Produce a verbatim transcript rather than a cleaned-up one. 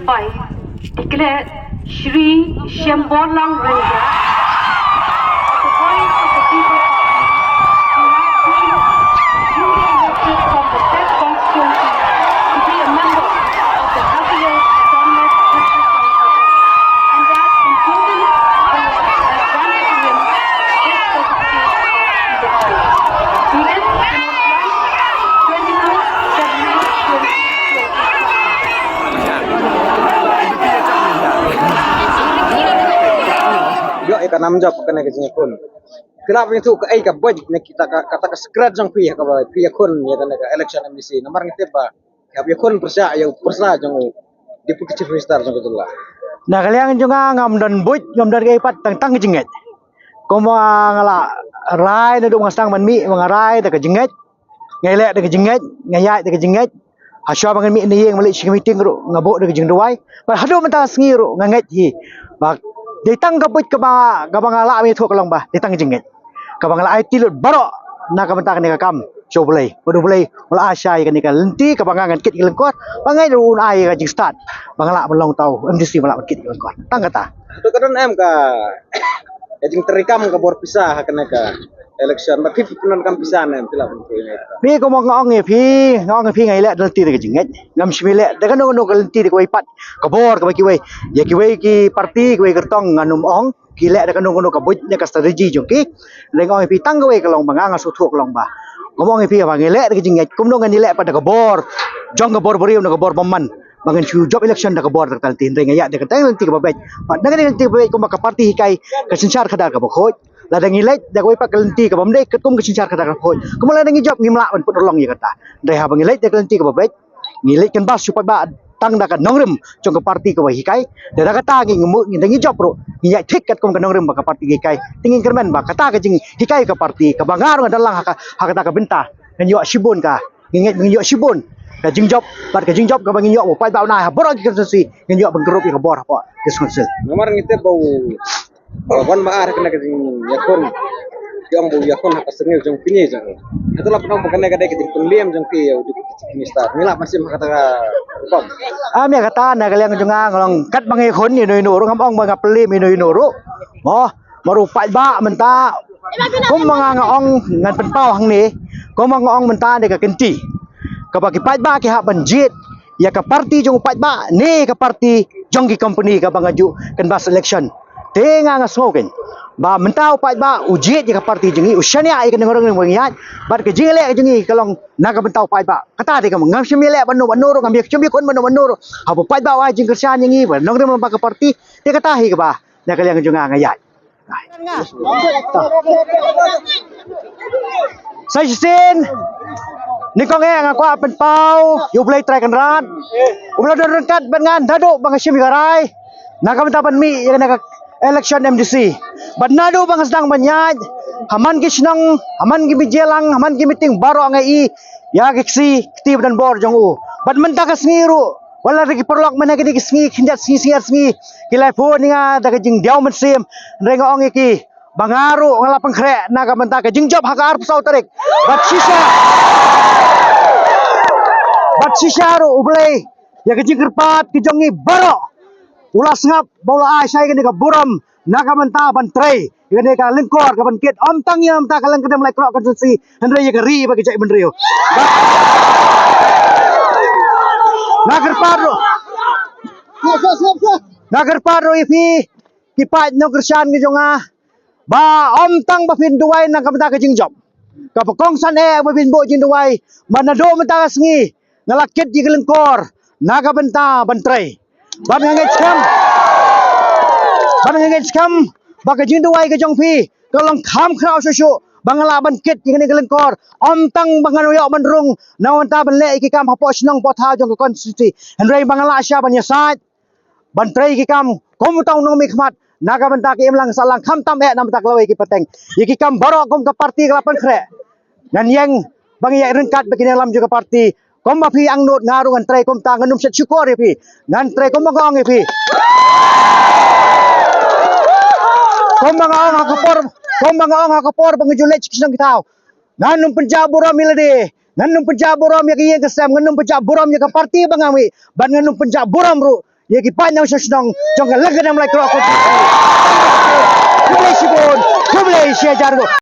By declare Shri Shemborlang Rengga, the voice of the people party, who has been duly elected from the said constituency to be a member of the Khasi Hills Autonomous District Council, and that in total there were granted to him this certificate of election. He is the most right twenty-fifth February twenty twenty-five. Ïoh ïa ka nam jop kane ka jingïakhun. Khlem phi ïathuh kaei ka beit ne kita ka, kata ka secret jong phi ha kaba phi ïakhun ïa kane ka election M D C. Namar ngi tip ba ïa phi ïakhun pyrshah ïa u pyrsa jong u Deputy Chief Minister jong ka jylla. Na ka liang jong nga ngam don buit, ngam don kaei pat, tang tang ka jingngeit. Kumba nga la rai naduh ba nga sdang ban mih, ba nga rai da ka jingngeit. Nga leh da ka jingngeit, nga ïaid da ka jingngeit. Hashwa ba ngan mih na ïing ban leit sha ka meeting ruh nga buh da ka jingduwai. Bad haduh mynta ka sngi ruh nga ngeit hi ba dei tang ka buit kaba, kaba nga lah ban ïathuh ka long ba dei tang ka jingngeit. Kaba nga la aiti lut baroh na ka bynta kane ka kam sha U Blei. Bad U Blei u la ai shai kane ka lynti kaba nga ngan kit ïa ka lyngkor, ba nga ruh un ai ka jingstad ba nga lah ban long uta u M D C ba lah ban kit ïa ka lyngkor. Tang kata. To ka don em ka, ka jingtrei kam ka bor pisa ha kane ka election, ba phi phi pyndonkam pisa ne em, phi lah ban pyndonkam. Phi, kumba nga ong ïa phi, nga ong ïa phi nga ïaleh da lynti da ka jingngeit. Ngam shym ïaleh da kano kano ka lynti da kawei pat ka bor kaba kiwei. Ïa kiwei ki parti, kiwei ki kyrtong ngan ym ong ki leh da kano kano ka buit ne ka strategy jong ki. Hynrei nga ong ïa phi tang kawei ka long ba nga nga sngewthuh ka long ba, kumba ong ïa phi, ba ngi leh da ka jingngeit, kumno ngan ïaleh pat da ka bor jong ka bor briew ne ka bor bymman. Ba ngan shu jop election da ka bor da ka lynti, hynrei nga ïaid da ka lynti kaba beit. Bad da ka lynti kaba beit kumba ka party hikai ka synshar khadar kaba khuid. Lada ngi leit da kawei pat ka lynti kaba ym dei katkum ka synshar khadar kaba khuid, kumba lada ngi jop ngim lah ban pynurlong ïa kata. Hynrei haba ngi leit da ka lynti kaba beit, ngi leit kynbas shu paidbah tang da ka nongrim jong ka party kaba hikai. Da, da kata ngi, ngi mut, ngi, da ngi jop ruh ngi ïaid thik katkum ka nongrim ba ka party ka hikai. Te ngin kyrmen ba kata ka jinghikai ka party kaba nga ruh nga don lang ha ka, ha kata ka bynta. Ngan ïoh shibun ka, ngi ngeit ba ngin ïoh shibun ka jingjop, bad ka jingjop kaba ngin ïoh ba paidbah un ai ha baroh ki constituency, ngin ïoh ban kyrduh ïa ka bor hapoh District Council. Namar ngi tip ba u, ba wan ba ar kane ka jingïakhun, ki ong ba u ïakhun ha ka syrngiew jong kine jong u. Hato la pynong ba kane ka dei ka jingpynliem jong ki ïa u Deputy Chief Minister? Ngi lah ban shim ha kata ka rukom. Am, ïa kata na ka liang jong nga, nga long katba nga ïakhun ïano ïano ruh, ngam ong ba nga pynliem ïano ïano ruh. Mo, mar u paidbah mynta, kumba nga, nga ong, ngan pynpaw hangne, kumba nga ong mynta ne ka kynti kaba ki paidbah ki hap ban jied ïa ka party jong u paidbah ne ka party jong ki company kaba nga ju kynbas election. Te nga, nga sngew kein ba mynta u paidbah u jied ïa ka party jong ngi, u shaniah ïa ka nongrim ba ngi ïaid, bad ka jingleh ka jong ngi ka long na ka bynta u paidbah. Kata te ka, ngam shym ïaleh bad uno bad uno ruh, ngam shym ïakhun bad uno bad uno ruh. Haba u paidbah u ai jingkyrshan ïa ngi bad nongrim bad ka party, te kata hi kaba na ka liang jong nga nga ïaid. Sa shisien, nyngkong eh nga kwah pynpaw ïa U Blei Trai Kynrad uba la don ryngkat bad nga naduh ba nga shim ïa ka rai na ka bynta ban mih ïa kane ka election M D C. Bad naduh ba nga sdang ban ïaid ha man ki shnong, ha man ki bynriew lang, ha man ki meeting baroh nga ïohi ïa ki ksai kti ba don bor jong u. Bad mynta ka sngi ruh, wat la da ki paralok, mynta kine ki sngi, khyndiat sngi, sngi ar sngi, ki la phone ïa nga da ka jingdiaw mynsiem. Hynrei nga ong ïa ki ba nga ruh nga la pynkhreh na ka bynta ka jingjop ha ka arphew saw tarik. Bad shisha, bad shisha ruh U Blei, ïa ka jingkyrpad ka jong ngi baroh, u la sngap bad u la ai shai kane ka burom na ka bynta ban trei ïa kane ka lyngkor ka ban kit, ym tang ïa mynta ka Lyngkdem Laitkroh constituency, hynrei ïa ka ri bad ka jaitbynriew. Nga kyrpad ruh, nga kyrpad ruh ïa phi ki paid nongkyrshan ki jong nga, ba ym tang ba phin duwai na ka bynta ka jingjop, kaba kongsan eh ba phin buh jingduwai, ba naduh mynta ka sngi nga la kit ïa ka lyngkor na ka bynta ban trei. Bad nga ngeit skhem, bad nga ngeit skhem ba ka jingduwai ka jong phi ka long kham khraw shuh shuh ba nga lah ban kit ïa kane ka lyngkor. Ym tang ba ngan ïoh ban rung na ka bynta ban leh ïa ki kam hapoh shnong hapoh thaw jong ka constituency, hynrei ba nga lah shisha ban ïasaid ban trei ki kam kum uta u nongmihkhmat na ka bynta ka imlang sahlang, khamtam eh na ka bynta ka lawei ki pateng. Ïa ki kam baroh kum ka party ka la pynkhreh, ngan ïeng ba ngi ïaid ryngkat bad ki nongïalam jong ka party. Kumba phi angnud, nga ruh ngan trei kumta, ngan ym shet shukor ïa phi. Ngan trei kumba nga ong ïa phi. Kumba nga ong ha ka por, kumba nga ong ha ka por ba nga ju leit sha ki shnong ki thaw, ngan ym pynjah burom ïa lade, ngan ym pynjah burom ïa ka ïing ka sem, ngan ym pynjah burom ïa ka party ba nga mih, bad ngan ym pynjah burom ruh ïa ki paid nongshong shnong jong ka Lyngkadem Laitkroh constituency. Khublei shibun, khublei shihajar nguh.